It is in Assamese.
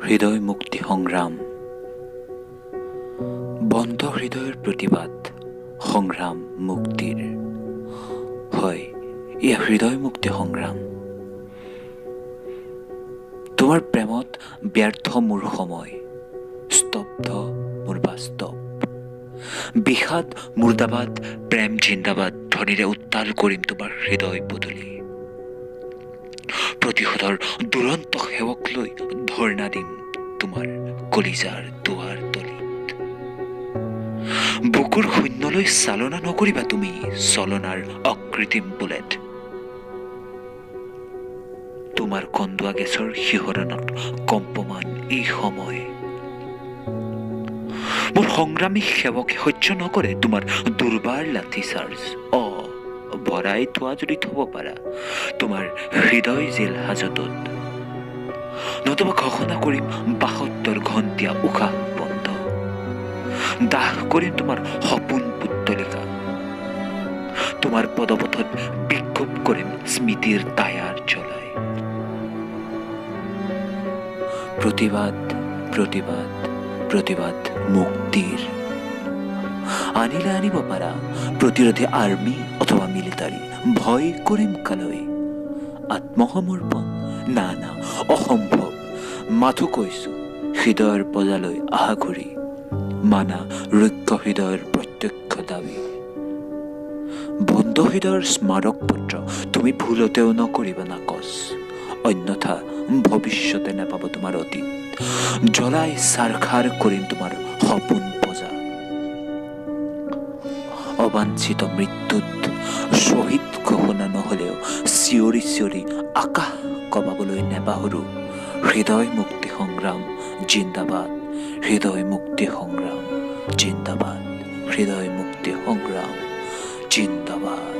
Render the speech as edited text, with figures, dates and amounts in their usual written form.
হৃদয় মুক্তি সংগ্ৰাম, বন্ধ হৃদয়ৰ প্ৰতিবাদ, সংগ্ৰাম মুক্তিৰ। হয়, এয়া হৃদয় মুক্তি সংগ্ৰাম। তোমাৰ প্ৰেমত ব্যৰ্থ মোৰ সময়, স্তব্ধ মোৰ বাস্তৱ। বিষাদ মুৰ্দাবাদ, প্ৰেম জিন্দাবাদ ধ্বনিৰে উত্তাল কৰিম তোমাৰ হৃদয় পদূলি। প্ৰতিশোধৰ দুৰন্ত সেৱক লৈ ধৰ্ণা দিম তোমাৰ কলিজাৰ দুৱাৰ তলিত। বুকুৰ শূন্যলৈ চালনা নকৰিবা তুমি চলনাৰ অকৃত্ৰিম বুলেট। তোমাৰ কন্দুৱা গেছৰ শিহৰণত কম্পমান এই সময়। মোৰ সংগ্ৰামী সেৱকে সহ্য নকৰে তোমাৰ দুৰ্বাৰ লাঠি চাৰ্জ। ভৰাই থোৱা যদি থব পাৰা তোমাৰ হৃদয় জেল হাজতত, নতুবা ঘোষণা কৰিম 72 ঘণ্টীয়া উশাহ বন্ধ। দাহ কৰিম তোমাৰ সপোন পুত্তলিকা। তোমাৰ পদপথত বিক্ষোভ কৰিম স্মৃতিৰ টায়াৰ জ্বলাই। প্ৰতিবাদ, প্ৰতিবাদ, প্ৰতিবাদ মুক্তিৰ। আনিলে আনিব পাৰা প্ৰতিৰোধী আৰ্মি অথবা মিলিটাৰী, ভয় কৰিম কালৈ? আত্মসমৰ্পণ? না না, অসম্ভৱ। মাথো কৈছো, হৃদয়ৰ পজালৈ আহা ঘূৰি, মানা ৰুক্ষ হৃদয়ৰ প্ৰত্যক্ষ দাবী। বন্ধ হৃদয়ৰ স্মাৰক পত্ৰ তুমি ভুলতেও নকৰিবা নাকচ, অন্যথা ভৱিষ্যতে নাপাব তোমাৰ অতীত। জ্বলাই চাৰখাৰ কৰিম তোমাৰ সপোন পজা। অবাঞ্ছিত মৃত্যুত শ্বহীদ ঘোষণা নহ'লেও চিঞৰি চিঞৰি আকাশ কঁপাবলৈ নেপাহৰো। হৃদয় মুক্তি সংগ্ৰাম জিন্দাবাদ, হৃদয় মুক্তি সংগ্ৰাম জিন্দাবাদ, হৃদয় মুক্তি সংগ্ৰাম জিন্দাবাদ।